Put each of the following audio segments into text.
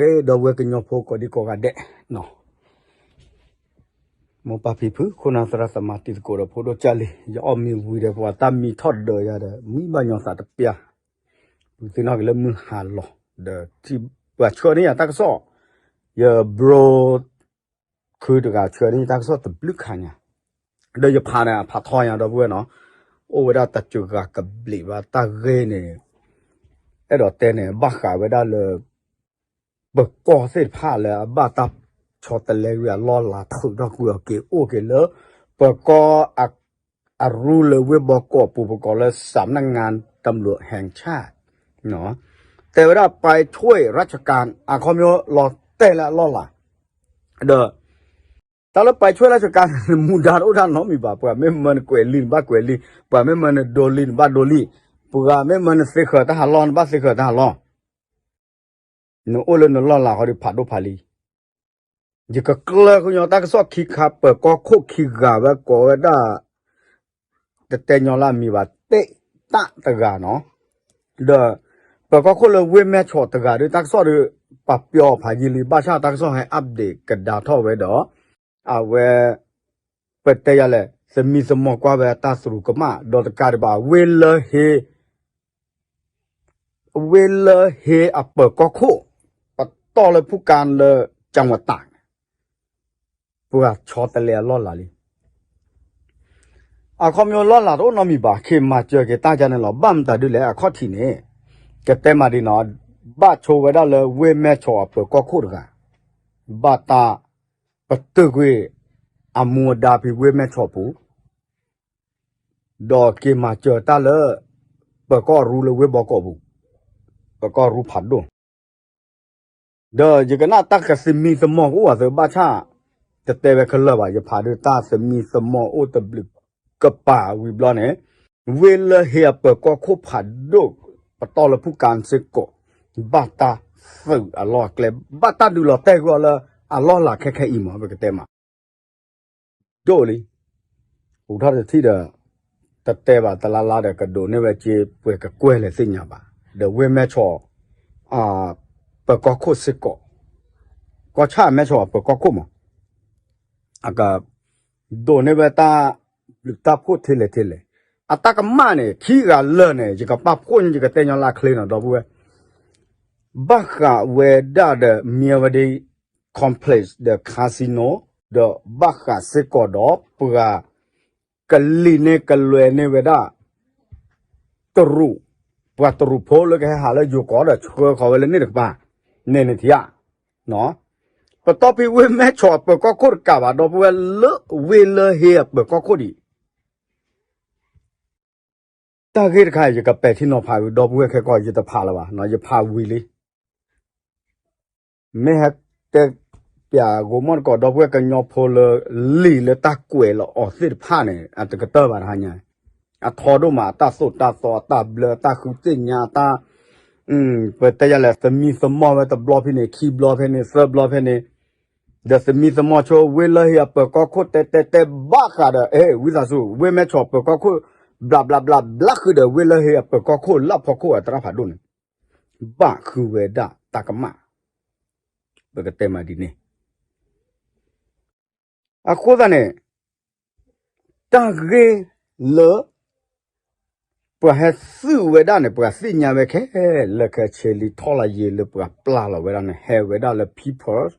ဒီပုၢ်ဝဲၢ်ကညီဖိကိးဒံကိးဂၤဒဲး, မိၢ်ပၢ်ဖံဖု ခိၣ်နၢ်သရၣ်သမါတံၤသကိးဒီးဖိဒိၣ်ကၢ်လံ, ယအီၣ်မ့ၤဝံၤဒီးပှၤတၢ်မံထီၣ်ဒၢးယၤဒီး မံဘၣ်ညီသးတပျၢ်, ပကသ့ၣ်နီၣ်က့ၤလၢမုၢ်ဟါလီၤ, ဒီးပှၤဆှၢန့ၢ်ယၤတၢ်ကစီၣ်, ယဘျိ ခုတဂၤဆှၢန့ၢ်တၢ်ကစီၣ်တဘျုးခါညါ, ဒီးယဖးန့ၣ် အဖးထီညါဒီပုၢ်ဝဲၢ်နီၤ, အိၣ်ဝဲဒၣ်တစှၤဂၤကဘျံးဘၣ်တၢ်ဂ့ၢ်န့ၣ်, အဲၣ်ဒိးတဲန့ၣ် ဘၣ်ဃးဝဲဒၣ်လၢ ပၢၤကီၢ်သ့ၣ်တဖၣ်လၢအဘၣ်တၢ်ဆီတလဲကွံာ်အလီၢ်လၤ ထုးထီၣ်ကွံာ်အီၤက့ၤအိၣ်က့ၤလၢ ပၢၤကီၢ် အရူလၢဝ့ၢ်ဘီကီးပူၤ ပကိးလၢ สำนักงานตำรวจแห่งชาติ တဲဝဲဒၣ် ไปช่วยราชการ အခီပညီလီၤတဲာ်လၢအလီၢ်လၤ, ဒီး တၢ်လၢ ไปช่วยราชการ န့ၣ် မူဒါတအိၣ်တၢ်နီတမံၤဘၣ်, ပှၤမ့ၢ်မၢနကွဲးလံာ်နဘၣ်ကွဲးလံာ်, ပှၤမ့ၢ်မၢနဒိလံာ်နဘၣ်ဒိလံာ်, ပှၤမ့ၢ်မၢနသ့ဃၢၤတၢ်ဟးလီၢ်နဘၣ်သ့ဃၢၤတၢ်ဟးလီၢ် နအိၣ်လၢနလီၢ်လၤဃီဒီးဖးဒိၣ်ဖးလံၤ, ယကကျၢၢ်ကညီတၢ်ကစီၣ်ခံခါ ပၢၤကီၢ်ခိၣ်ခံဂၤဝဲကိးဝဲဒၣ်, တတဲညီလၢအမံၤဘၣ် တ့ၢ်တၢ်တဂၤနီၤ, ဒီး ပၢၤကီၢ်ခိၣ်လၢဝ့ၢ်မဲၢ်ဆီးတဂၤဒီး တၢ်ကစီၣ်ဒီး ပာ်ပျီအီၤဖးယံာ်လံ ဘၣ်ဆၣ်တၢ်ကစီၣ်ဟဲ update ကဒါထီၣ်ဝဲဒီး အဝဲ ပတဲယၤလဲၣ် သမံသမိးကွၢ်ဝဲအတၢ်သရူးကမၣ် ဒီးတကးဒံးဘၣ် ဝ့ၢ်လၢဟ့ ဝ့ၢ်လၢဟ့အပၢၤကီၢ်ခိၣ် ပတီၢ်လၢဖုၣ်ကါလၢ ကၠၣ်ဝတးန့ၣ် ပှၤဆီတလဲအလီၢ်လၤလံ. အခီပညီလီၢ်လၤတအိၣ်နီတမံၤဘၣ် က့ၤမၤစၢၤက့ၤတၢ်ယါန့ၣ်လီၤ. ဘၣ်မတၤဒုလဲၣ် အခီၣ်ထံးန့ၣ် ကတဲမးဒ်နီၤ ဘၣ်ဆိဝဲဒၣ်လၢဝ့ၢ်မဲၢ်ဆီးအပၢၤကီၢ်ခိၣ်တဂၤ ဘၣ်တၢ်ပတုာ်ကွံာ် အမူအဒါဖဲဝ့ၢ်မဲၢ်ဆီးပူၤ ဒီးက့ၤမၤစၢၤတၢ်လၢ ပၢၤကီၢ်အရူလၢဝ့ၢ်ဘီကီးပူၤ ပၢၤကီၢ်အရူဖးဒိၣ် ဒီးယကနၣ်တၢ်ကသမံသမိးကအိၣ်အသးဘၣ်ဆၣ် တတဲဝဲခဲလၢာ်ဘၣ် ယဖးဒုးတၢ်သမံသမိးအိၣ်တဘျုးကပၤဝံၤဘျီန့ၣ် ဝ့ၢ်လၢဟ့အပၢၤကီၢ်ခိၣ်ဖးဒိၣ် ပတီၢ်လၢဖုၣ်ကါစ့ၢ်ကီး ဘၣ်တၢ်သုးအလီၢ်အကျဲ ဘၣ်တၢ်ဒုးလီၤတဲာ်ကွံာ်အီၤလၢအလီၢ်လၤခဲခဲအံၤမး ပကတဲမး ဒိၣ်လံ. ဟူးထီၣ်တထံၣ်ဒီး တတဲဘၣ်တလါလါဒီးကဒိးန့ၢ်ဝဲက့ၤပှဲၤကကွဲၢ်လဲၣ်သ့ၣ်ညါဘၣ်. ဒီးဝ့ၢ်မဲၢ်ဆီး ပၢၤကီၢ်ခိၣ်စ့ၢ်ကီး ကီၢ်ဆၣ်မဲၢ်ဆီးပၢၤကီၢ်ခိၣ်မး အက ဒိးန့ၢ်ဝဲတၢ်ဘျုးတၢ်ဖှိၣ်ထဲလဲၣ်ထဲလဲၣ်. အတၢ်ကမၣ်န့ၣ် ခံဂၤလၢာ်န့ၣ် ယကပာ်ဖှိၣ်န့ၣ် ယကတဲညီလၢအချ့နီၤ ဒီပုၢ်ဝဲၢ် ဘၣ်ဃးဝဲဒၣ်ဒီး Myawaddy Complex ဒီး Casino ဒီးဘၣ်ဃးစ့ၢ်ကီးဒီးပှၤ ကလံၤန့ၢ်ကလွဲန့ၢ်ဝဲဒၣ် တရူး, ပှၤတရူးဖိလၢကဟဲဟးလၢယိၤကီၢ်ဒီးဆှၢဃီၤဝဲလၢန့ၣ်တကပၤ, န့ၣ်န့ၣ်ထံဧါ. ပတီၢ်ဖဲဝ့ၢ်မဲၢ်ဆီးအပၢၤကီၢ်ခိၣ်တကးဘၣ် ဒီပုၢ်ဝဲၢ်လၢဝ့ၢ်လၢဟ့အပၢၤကီၢ်ခိၣ်ဒံး တၢ်ဂ့ၢ်တခါအံၤ ယကပဲာ်ထံနီၤဖးဝံၤ ဒီပုၢ်ဝဲၢ်ခဲကီၢ် ယတဖးလၢၤဘၣ်, ယဖးဝံၤလံ. မ့ၢ်ဟဲတဲပၠးဂိၤမီၣ်တကိး ဒီပုၢ်ဝဲၢ်ကညီဖိလၢ လံာ်လၢတၢ်ကွဲးလီၤအီၤသ့ၣ်တဖၣ်န့ၣ် အတကတၢၢ်ဘၣ်တဟါညါ, အထီဒိၣ်မး အတၢ်သိၣ်တၢ်သီ အတၢ်ဘျၢ အတၢ်ဃုသ့ၣ်ညါ အတၢ် ပတဲယၤလဲၣ် သမံသမိးဝဲတဘျီဖဲန့ၣ် ခံဘျီဖဲန့ၣ် သၢဘျီဖဲန့ၣ်, ဒီးသမံသမိးဆိ ဝ့ၢ်လၢဟ့အပၢၤကီၢ်ခိၣ်တဲတဲတဲဘၣ်ဃးဒီး အဲ ဝံသးစူၤ ဝ့ၢ်မဲၢ်ဆီးပၢၤကီၢ်ခိၣ် ဘျးဘျးဘျးဘျါဃုာ်ဒီး ဝ့ၢ်လၢဟ့အပၢၤကီၢ်ခိၣ် လၢဖီခိၣ်အသရၣ်ဖးဒိၣ်န့ၣ် ဘၣ်ဃုာ်ဝဲဒၣ်တၢ်ကမၣ်, ပကတဲမးဒ်န့ၣ် အဃိသတးန့ၣ် တၢ်ဂ့ၢ်လၢ ပှၤဟဲသုးဝဲဒၣ်န့ၣ် ပှၤသ့ၣ်ညါဝဲခဲလၢာ်ခဲဆ့လံ ထီလၢယံာ်လၢပှၤပျၢ်လီၤဝဲဒၣ်န့ၣ် ဟဲဝဲဒၣ်လၢ People's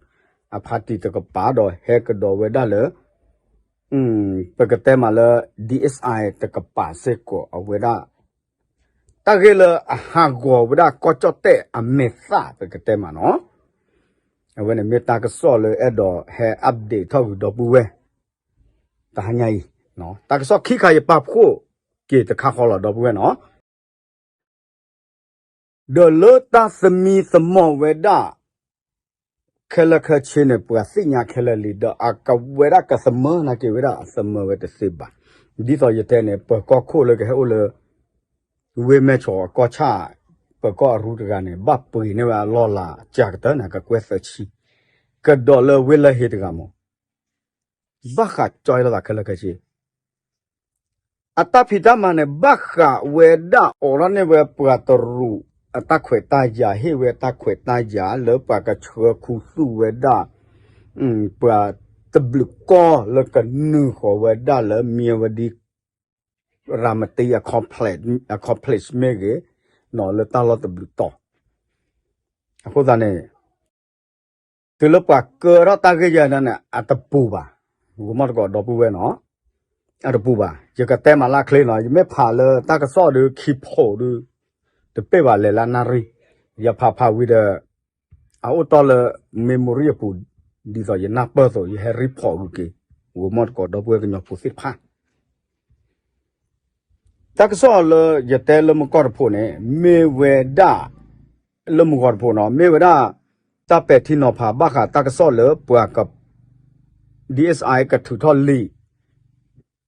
အ party တကပၤ ဒီးဟဲကဒီးဝဲဒၣ်လၢ ပကတဲမးလၢ DSI တကပၤစ့ၢ်ကီး အဝဲဒၣ် တၢ်ဂ့ၢ်လၢအဟးဂီၤဝဲဒၣ်ကီၢ်ကၠီၣ်တဲၣ်အမဲာ်သၣ် ပကတဲမးနီၤ, အဝဲန့ၣ်မ့ၢ်တၢ်ကစီၣ်လၢအဲၣ်ဒိးဟဲ update ထီၣ်ဂုၤဒီပုၢ်ဝဲၢ် တဟါညါအံၤ, တၢ်ကစီၣ်ခံခါယပာ်ဖှိၣ်က့ၤတခါဃီလီၤ ဒီပုၢ်ဝဲၢ်နီၤ. ဒီးလၢတၢ်သမံသမိးဝဲဒၣ် ခဲလၢာ်ခဲဆ့န့ၣ် ပှၤသ့ၣ်ညါခဲလၢာ်လံ ဒီးအကဝဲဒၣ်ကသမၢနာ်က့ၤဝဲဒၣ်အသမၢဝဲတသ့ဘၣ်. ဒ်သိးယတဲန့ၣ် ပၢၤကီၢ်ခိၣ်လၢကဟဲအိၣ်လၢ ဝ့ၢ်မဲၢ်ဆီးအကီၢ်ဆၣ် ပၢၤကီၢ်အရူတဂၤန့ၣ် ဘၣ်ပှ့ၤန့ၢ်ဝဲအလီၢ်လၤ ကကတၢၢ်န့ၣ် ကကွဲၢ်သၢဆံ, ကဒီးလၢဝ့ၢ်လၢဟ့တဂၤမး ဘၣ်ဃးကၠီလိာ်သးခဲလၢာ်ခဲဆ့ အတၢ်ဖံးတၢ်မၤန့ၣ် ဘၣ်ဃးဝဲဒၣ်အိးထီၣ်န့ၢ်ဝဲပှၤတရူး အတၢ်ခွဲးတၢ်ယာ် ဟ့ၣ်ဝဲတၢ်ခွဲးတၢ်ယာ်လၢပှၤကဆှၢခူသူၣ်ဝဲဒၣ် ပှၤတဘျုးကီၢ်လၢကနုာ်ဃီၤဝဲဒၣ်လၢမ့ၢ်ဝဲဒ် ရၤမတံ အ complex မ့ၢ်ဂ့ၤ လၢတၢ်လီၢ်တဘျုးတီၤ အဃိသတးန့ၣ် တုၤလၢပှၤကၢထီၣ်တၢ်ဂ့ၢ်ယဲၢ်န့ၣ် အတပူၤဘၣ်, ဂီၤမီၣ်တကိးဒီပုၢ်ဝဲၢ်နီၤ, အတပူၤဘၣ်. ယကတဲမးလၢအချ့နီၤ, ယမ့ၢ်ဖးလၢတၢ်ကစီၣ်ဒီးခံဖီးဒီး တပ့ၢ်ဘၣ်လဲၤလၢနၣ်ရံၣ်, ယဖးဖးဝံၤဒီး အအိၣ်တီၢ်လၢ memory အပူၤ, ဒ်သိးယနၢ်ပၢၢ်အသိး ယဟဲ report ဂုာ်က့ၤ ဂီၤမီၣ်တကိးဒီပုၢ်ဝဲၢ်ကညီဖိသ့ၣ်တဖၣ် တၢ်ကစီၣ်လၢယတဲလၢမုၢ်ကီၢ်တဖိးန့ၣ် မ့ၢ်ဝဲဒၣ် လၢမုၢ်ဂီၤတဖိးနီၤ မ့ၢ်ဝဲဒၣ် တၢ်ပဲာ်ထံနီၤဖးဘၣ်ဃးတၢ်ကစီၣ်လၢပှၤ DSI ကထုးထီၣ်လံာ်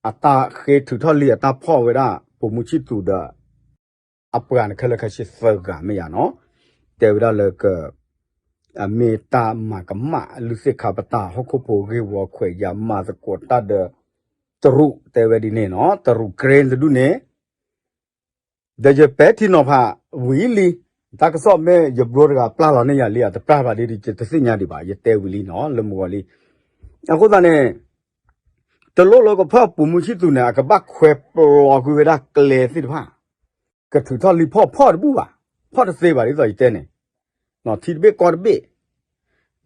အတၢ်ဃ့ထုးထီၣ်လံာ်အတၢ်ဖီၣ်ဝဲဒၣ် ပိာ်မုၣ်ဆံၣ်သူးဒီး အပှၤန့ၣ်ခဲလၢာ်ခဲဆ့သၢဂၤမ့ၢ်ယါနီၤ, တဲဝဲဒၣ်လၢက အမ့ၢ်တၢ်မၤကမၣ် လုၢ်သ့ၣ်ခါပတာ် ဟီၣ်ခိၣ်ဖိဂ့ၢ်ဝီခွဲးယာ် မၤသကိးတၢ်ဒီး တရူး တဲဝဲဒ်န့ၣ်နီၤ, တရူး Karen တဒူၣ်န့ၣ် ဒီးယပဲာ်ထံနီၤဖးဝံၤလံ, တၢ်ကစီၣ်မ့ၢ်ယဘျိတဂၤပျၢ်လီၤန့ၢ်ယၤလံ အတပျၢ်ဘၣ်ဒ်ဒ် ယတသ့ၣ်ညါဒံးဘၣ် ယတဲဝံၤလံနီၤ လၢမုၢ်ဂီၤလံ. အဃိသတးန့ၣ် တလိၣ်လၢကဖၢၣ်ပိာ်မုၣ်ဆံၣ်သူးန့ၣ် အကဘၣ်ခွဲးပျီကွံာ်ဝဲဒၣ်ကျဲသ့ၣ်တဖၣ်, ကထုးထီၣ်လံာ်ဖီၣ်ဖီၣ်တဘူၣ်ဘၣ်, ဖီၣ်တသ့ဘၣ်ဒ်သိးယတဲန့ၣ်, ထံတဘ့ၣ်ကီၢ်တဘ့ၣ်,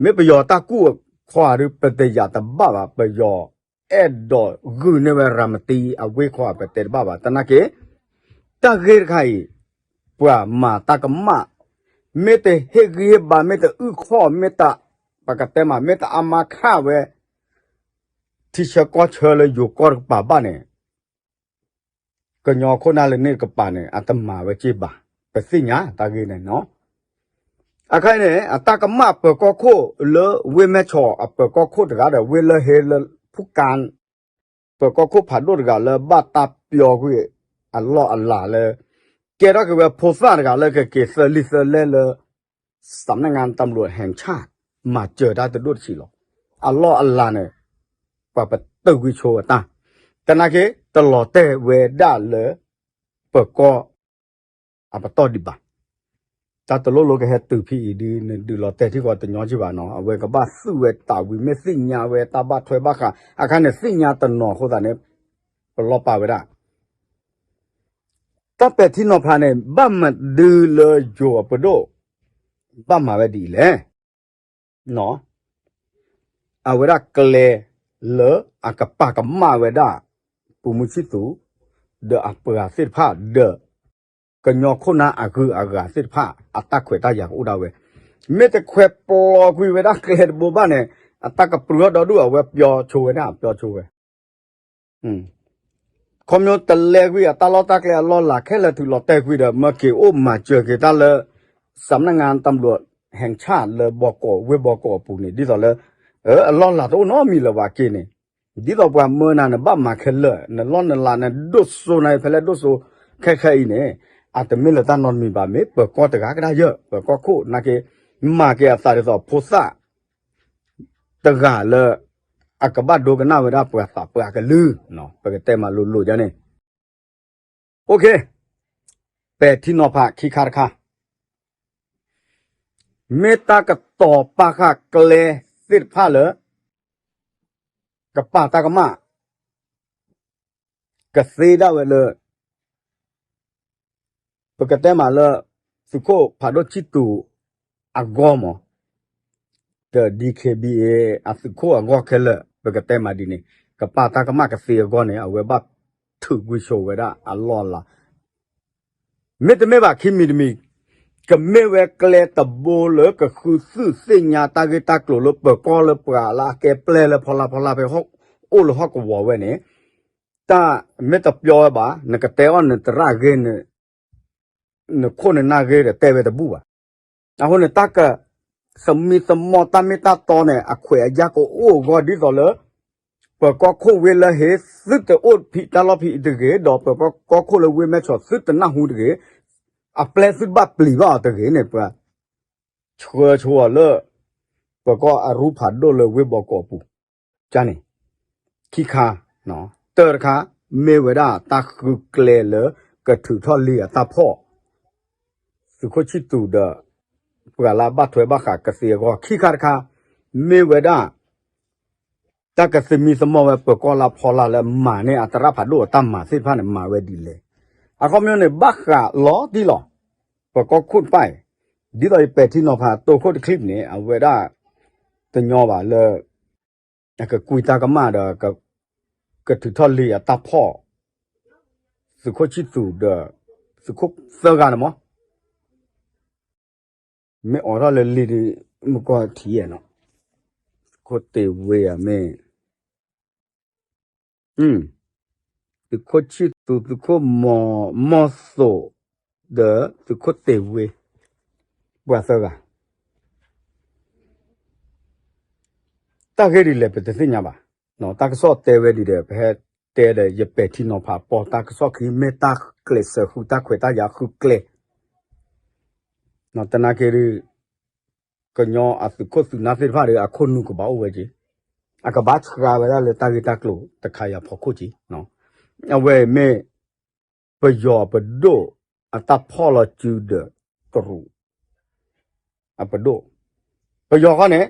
မ့ၢ်ပယီၤတၢ်ကူၣ်ခွါဒီး ပတယာ်တဘၣ်ဘၣ်, ပယီၤအဲၣ်ဒိးဂုာ်န့ၢ်ဝဲရၤမတံအဝ့ၢ်ခွါ ပတဲတဘၣ်ဘၣ်, သနာ်က့ တၢ်ဂ့ၢ်တခါအံၤ ပှၤမၤတၢ်ကမၣ်, မ့ၢ်တဟ့ၣ်ဂံၢ်ဟ့ၣ်ဘါ မ့ၢ်တအုၣ်ခီၣ် မ့ၢ်တ ပကတဲမး မ့ၢ်တအါမးခးဝဲ ထံဆၢကီၢ်ဆၢလၢယိၤကီၢ်တကပၤဘၣ်န့ၣ် ကညီခိၣ်နၢ်လၢန့ၣ်တကပၤန့ၣ် အတမၤဝဲက့ၤဘၣ်, ပသ့ၣ်ညါတၢ်ဂ့ၢ်န့ၣ်နီၤ. အခါအံၤန့ၣ် အတၢ်ကမၣ်ပၢၤကီၢ်ခိၣ်လၢဝ့ၢ်မဲၢ်ဆီးအပၢၤကီၢ်ခိၣ်တဂၤဒီး ဝ့ၢ်လၢဟ့လၢဖူကၣ် ပၢၤကီၢ်ခိၣ်ဖးဒိၣ်တဂၤလၢဘၣ်တၢ်ပျီကွံာ်အလီၢ်အလၤလၢ ကဲထီၣ်က့ၤဝဲဖိသၣ်တဂၤလၢကက့ၤသၢလံာ်သၢလဲၢ်လၢ စးနၣ်ငါတၢ်ဘျိးဟဲၣ်ဆၣ် မၤစၢၤတၢ်တဒိၣ်တဆံးလီၤ. အလီၢ်အလၤန့ၣ် ပှၤပတုာ်ကွံာ်ဆိဝဲတၢ်, သနာ်က့ တလီၤတဲာ်ဝဲဒၣ်လၢ ပၢၤကီၢ် အပတီၢ်ဒံးဘၣ်. တၢ်တလိၣ်လိကဟဲတုၤဖဲအံၤဒုး နဒုးလီၤတဲာ်ထံဃီတညီကံဘၣ်နီၤ, အဝဲကဘၣ်သူၣ်ဝဲတၢ်ဝံၤ မ့ၢ်သ့ၣ်ညါဝဲတၢ်ဘၣ်ထွဲဘၣ်ဃး အခါန့ၣ်သ့ၣ်ညါတနီၤအဃိသတးန့ၣ် ပလီၤပာ်ဝဲဒၣ် တၢ်ပဲာ်ထံနီၤဖးန့ၣ် ဘၣ်မနုၤလၢယိၤအပဒိၣ် ဘၣ်မၤဝဲဒ်အံၤလဲၣ်. အဝဲဒၣ်ကျဲလၢအကပာ်ကမၣ်ဝဲဒၣ် ပိာ်မုၣ်ဆံၣ်သူး ဒီးအပှၤသ့ၣ်တဖၣ် ဒီး ကညီခိၣ်နၢ်အဂုၤအဂၤသ့ၣ်တဖၣ် အတၢ်ခွဲးတၢ်ယာ်ကအိၣ်ဒၣ်ဝဲ, မ့ၢ်တခွဲးပျီကွံာ်ဝဲဒၣ်ကျဲတဘိဘၣ်န့ၣ် အတၢ်ကပြုၢ်ထီၣ်ဒီဒူၣ် အဝဲပျီဆိဝဲဒၣ် ပျီဆိဝဲ ခီဖျိတလဲကွံာ်အတၢ်လီၢ်တၢ်ကျဲအလီၢ်လၤခဲလၢာ် ထုးလီၤတဲာ်ကွံာ်ဒီး မၢက့ၤအိၣ်မၤစၢၤက့ၤတၢ်လၢ စးနၣ်ငါတၢ်ဘျိးဟဲၣ်ဆၣ်လၢဘီကီး ဝ့ၢ်ဘီကီးအပူၤန့ၣ် ဒ်သိးလၢ အလီၢ်လၤတအိၣ်နီတမံၤလၢၤဘၣ်က့ၤန့ၣ်, ဒ်သိးပှၤမၢနၤန့ၣ် ဘၣ်မၤခဲလၢာ် နလီၢ်နလၤန့ၣ် ဒိၣ်စိနၤဖဲလဲၣ်ဒိၣ်စိ ခဲခဲအံၤန့ၣ် အတမ့ၢ်လၢတၢ်နီတမံၤဘၣ် မ့ၢ်ပၢၤကီၢ်တဂၤကဒါယၢ် ပၢၤကီၢ်ခိၣ်နာ်က့ မၤက့ၤအသးဒ်သိးဖိသၣ် တဂၤလၢ အကဘၣ်ဒိကနၣ်ဝဲဒၣ်ပှၤသးပှၢ်ကလုၢ်, ပကတဲမးလိၤလိၤယါန့ၣ်, ပဲာ်ထံနီၤဖးခံခါတခါ, မ့ၢ်တၢ်ကတီၤပာ်ဃာ်ကျဲသ့ၣ်တဖၣ်လၢ ကပာ်တၢ်ကမၣ် ကသ့ဒၣ်ဝဲလၢ ပကတဲမးလၢ သုးခိၣ်ဖးဒိၣ်ဆံၣ်သူးအဂီၢ်မး, ဒီး DKBA အသုးခိၣ်အဂီၢ်ခဲလၢာ် ပကတဲမးဒ်န့ၣ် ကပာ်တၢ်ကမၣ်ကသ့အဂီၢ်န့ၣ် အဝဲဘၣ်ထုးကွံာ်ဆိဝဲဒၣ်အလီၢ်အလၤ မ့တမ့ၢ်ဘၣ်ခံမံၤတမံၤ ကမ့ၢ်ဝဲကျဲတဘိလၢကဃုသုးသ့ၣ်ညါတၢ်ဂ့ၢ်တၢ်ကျိၤလၢပၢၤကီၢ်လၢပှၤလၢအကဲပျဲၢ်လၢဖီလာ်ဖီလာ်ဖဲ အိၣ်လၢဟီၣ်ကဝီၤဝဲန့ၣ်, တၢ်မ့ၢ်တပျီဝဲဘၣ် နကတဲအီၤနသရၣ်ဂ့ၢ် နခိၣ်နနၢ်ဂ့ၢ်ဒီးတဲဝဲတဘူၣ်ဘၣ်. အဃိန့ၣ် တၢ်က သမံသမိးတၢ်မ့ၢ်တၢ်တီန့ၣ် အခွဲးအယာ်ကအိၣ်အဂီၢ်ဒ်သိးလၢ ပၢၤကီၢ်ခိၣ်ဝ့ၢ်လၢဟ့ သုတအိၣ်ဖံးတၢ်လီၢ်ဖံးအံၤတဂ့ၤ, ဒီးပၢၤကီၢ်ခိၣ်လၢဝ့ၢ်မဲၢ်ဆီးသုတနၢ်ဟူတဂ့ၤ, အပျဲၢ်သုတဘၣ်ပျံၤဘၣ်အီၤတဂ့ၤန့ၣ် ပှၤ ဆှၢဆိအီၤလၢ ပၢၤကီၢ်အရူဖးဒိၣ်လၢဝ့ၢ်ဘီကီးအပူၤ န့ၣ် ခံခါ, တၢ်တခါ မ့ၢ်ဝဲဒၣ်တၢ်ဃုကျဲလၢကထုးထီၣ်လံအတၢ်ဖီၣ် သုးခိၣ်ဆံၣ်သူးဒီး ပှၤလၢအဘၣ်ထွဲဘၣ်ဃးကသ့အဂီၢ် ခံခါတခါ မ့ၢ်ဝဲဒၣ် တၢ်ကသမံသမိးဝဲပၢၤကီၢ်လၢအဖီလာ်လၢအမၤန့ၢ်အသရၣ်ဖးဒိၣ်အတၢ်မၤသ့ၣ်တဖၣ်န့ၣ် မၤဝဲဒ်လဲၣ်. အခီပညီန့ၣ် ဘၣ်ဃးလီၤတံၢ်လီၤ ပၢၤကီၢ်ခိၣ်တဖၣ်အံၤ ဒ်သိးယပဲာ်ထံနီၤဖးတိခိၣ်တချံၣ်န့ၣ် အဝဲဒၣ် တညီဘၣ်လၢ အကကွံတၢ်ကမၣ်ဒီး ကထုးထီၣ်လံာ်အတၢ်ဖီၣ် သုးခိၣ်ဆံၣ်သူးဒီး သုးခိၣ်သၢဂၤန့ၣ်မး မ့ၢ်အိးထီၣ်လၢလံာ်ဒီး မုၢ်ကီၢ်ထံဧါနီၤ, သုးခိၣ်တ့ၢ်ဝ့ဧါမ့ၢ် သုးခိၣ်ဆံၣ်သူး သုးခိၣ်မီၤ မီၤသိး ဒီးသုးခိၣ်တ့ၢ်ဝ့ ပှၤသၢဂၤ တၢ်ဂ့ၢ်ဒ်လဲၣ် ပတသ့ၣ်ညါဘၣ်. တၢ်ကစီၣ်တဲဝဲဒ်ဒီး ပဟဲတဲဒီး ယပဲာ်ထံနီၤဖးပီၢ် တၢ်ကစီၣ်ခံ မ့ၢ်တၢ်ကျဲးစၢးဃု တၢ်ခွဲးတၢ်ယာ်ဃုကျဲ သနာ်က့ဒီး ကညီအသုးခိၣ်သုးနၢ်သ့ၣ်တဖၣ်ဒီး အခိၣ်နူာ်ကဘၣ်အိၣ်ဝဲက့ၤ, အကဘၣ်ဆှၢဝဲဒၣ်လၢတၢ်ဂ့ၢ်တၢ်ကျိၤတခါအံၤအဖီခိၣ်က့ၤ. အဝဲအံၤမ့ၢ် ပယီၤအပဒိၣ်အတၢ်ဖီၣ်လီၤစုဒီးတရူး အပဒိၣ်, ပယီၤဃီန့ၣ်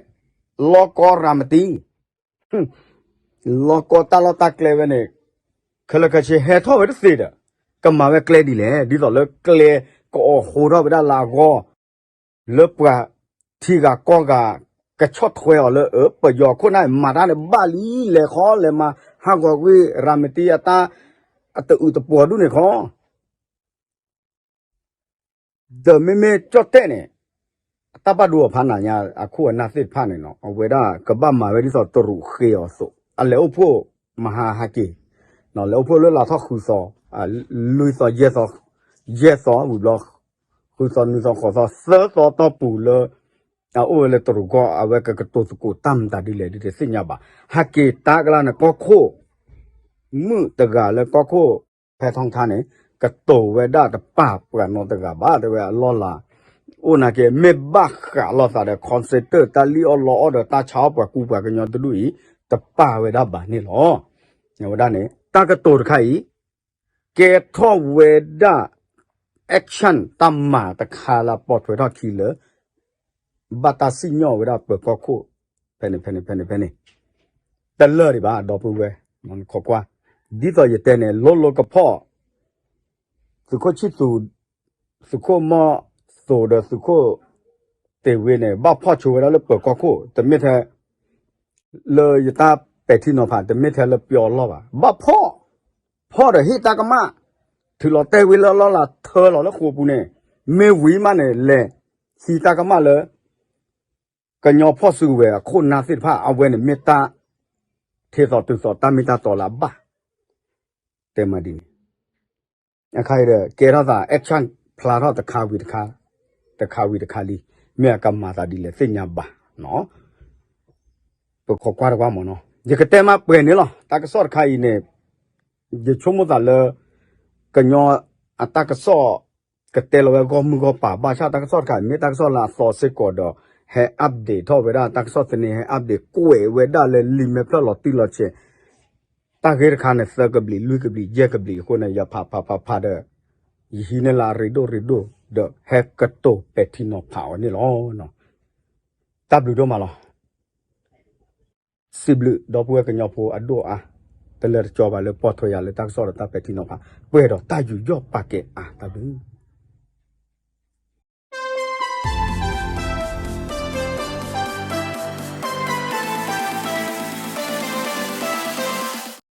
လီၢ်ကီရၤမတံ လီၢ်ကီတၢ်လီၢ်တၢ်ကျဲဝဲန့ၣ် ခဲလၢာ်ခဲဆ့ဟဲထီၣ်ဝဲတသ့ဒီး ကမၤဝဲကျဲဒ်လဲၣ်, ဒ်သိးလၢကျဲကအိးဃိထီၣ်ဝဲဒၣ်လၢအဂီၢ် လၢပှၤထံဂၤကီၢ်ဂၤ ကဆီၣ်ထွဲအီၤလၢ အၢ ပယီၤခိၣ်နၢ်မၤတၢ်န့ၣ် ဘၣ်လံလဲၤဃီ လဲၤမၤဟးဂီၤကွံာ်ရၤမတံအတၢ် အတအုးတပှီၤဒူၣ်န့ၣ်ခီ ဒီးမ့မ့ၢ်ကၠီၣ်တဲၣ်န့ၣ် အတၢ်ဘၣ်ဒိအဖးနးညါ အခိၣ်အနၢ်သ့ၣ်တဖၣ်န့ၣ်နီၤ အဝဲဒၣ်ကဘၣ်မၤဝဲဒ်သိးတရူးဃ့အီၤအသိး အလဲၤအိၣ်ဖှိၣ်မဟါဟဲက့ၤ, လဲၤအိၣ်ဖှိၣ်လၢလါထီၣ်ဃုသီ, လွံၢ်သီ, ယဲၢ်သီ, ယဲၢ်သီဝံၤဘျီ, ဃုသီ, နွံသီ, ဃိးသီ, သၢသီတီၢ်ပူၤလၢ အအိၣ်ဝဲလၢတရူးကီၢ် အဝဲကကတိၤသကိးတၢ်မတၤဒ်လဲၣ်ဒ်တသ့ၣ်ညါဘၣ်. ဟဲက့ၤတၢ်ကလါန့ၣ် ကီၢ်ခိၣ် မုၣ်တဂၤလၢကီၢ်ခိၣ် ဖဲထီထါန့ၣ် ကတိၤဝဲဒၣ်တပာ်ပှၤနီတဂၤဘၣ် တဲဝဲအလီၢ်လၤ, အိၣ်နာ်က့ မ့ၢ်ဘၣ်ဃးလိာ်သးဒီး concentrate တၢ်လံၣ်အီၣ်လီအီၣ်ဒီးတၢ်ဆါအီၣ်ပှၤကူပှၤကညီတဒူၣ်အံၤ တပာ်ဝဲဒၣ်ဘၣ်န့ၣ်လီၤ. ဝဲဒၣ်န့ၣ် တၢ်ကတိၤတခါအံၤ ကဲထီၣ်ဝဲဒၣ် action တၢ်မၤတခါလၢပိာ်ထွဲထီၣ်ခံလၢ ဘၣ်တၢ်စံၣ်ညီၣ်ဝဲဒၣ်ပၢၤကီၢ်ခိၣ် ဖဲန့ၣ် ဖဲန့ၣ် ဖဲန့ၣ် ဖဲန့ၣ် တလၢာ်ဒံးဘၣ် ဒီပုၢ်ဝဲၢ် ခိးကွၢ်, ဒ်သိးယတဲန့ၣ် လိၤလိၤကဖီၣ် သုးခိၣ်ဆံၣ်သူး, သုးခိၣ်မီၢ်သိးဒီးသုးခိၣ်တ့ၢ်ဝ့န့ၣ် ဘၣ်ဖီၣ်ဆိဝဲဒၣ်လၢပၢၤကီၢ်ခိၣ် တမ့ၢ်ထဲ လၢယတၢ်ပဲာ်ထံနီၤဖး တမ့ၢ်ထဲလၢပျီအလီၢ်ဘၣ်. ဘၣ်ဖီၣ်, ဖီၣ်ဒီးဟ့ၣ်တၢ်ကမၣ်, ထုးလီၤတဲာ်ဝံၤလၢအလီၢ်လၤထၢလီၤလၢဃိာ်ပူၤန့ၣ်, မ့ၢ်ဝံၤမးန့ၣ် လဲၤဟံးတၢ်ကမၣ်လၢ ကညီဖီၣ်စုကဝဲၤအခိၣ်နၢ်သ့ၣ်တဖၣ် အဝဲန့ၣ်မ့ၢ်တၢ် ထ့သိးတုၤသိးတၢ်မ့ၢ်တၢ်တီလၢအဘၣ် တဲမးဒ်န့ၣ် အခါအံၤဒီး ကဲထီၣ်သး action ဖျါထီၣ်တခါဝံၤတခါ, တခါဝံၤတခါလံ, မ့ၢ်အကမၤသးဒ်လဲၣ်သ့ၣ်ညါဘၣ်နီၤ. ပခိးကွၢ်တကွၢ်မးနီၤ, ယကတဲမးပှဲၤန့ၣ်လီၤ. တၢ်ကစီၣ်တခါအံၤန့ၣ် ယဆိကမိၣ်သးလၢ ကညီအတၢ်ကစီၣ် ကတဲလီၤဝဲဂီၢ်မုၢ်ဂီၢ်ပၤ ဘၣ်ဆၣ်တၢ်ကစီၣ်တခါအံၤ မ့ၢ်တၢ်ကစီၣ်လၢအသီစ့ၢ်ကီးဒီး ဟဲ update ထီၣ်ဝဲဒၣ် တၢ်ကစီၣ်သန့ ဟဲ update ကွဲးဝဲဒၣ်လၢလံာ်မဲာ်ဖျၢၣ်လီၤတံၢ်လီၤဆဲး တၢ်ဂ့ၢ်တခါန့ၣ် သၢကဘျံး လွံၢ်ကဘျံး ယဲၢ်ကဘျံးအဃိန့ၣ် ယဖးဖးဖးဖးဒီး ယဟံးန့ၢ်လၢအရ့ဒိၣ်ရ့ဒိၣ်ဒီး ဟဲကတိၤပဲာ်ထံနီၤဖးအီၤန့ၣ်လီၤ. တၢ်ဘျုးဒိၣ်မးလီၤ. စံးဘျုးဒီပုၢ်ဝဲၢ်ကညီဖိအဒိၣ်အါ တလၢတကီဘၣ်လၢပိာ်ထွဲယၤလၢတၢ်ကစီၣ်ဒီးတၢ်ပဲာ်ထံနီၤဖး ပှဲၤဒီးတၢ်ယူးယီၣ်ပာ်ကဲအါ တၢ်ဘျုး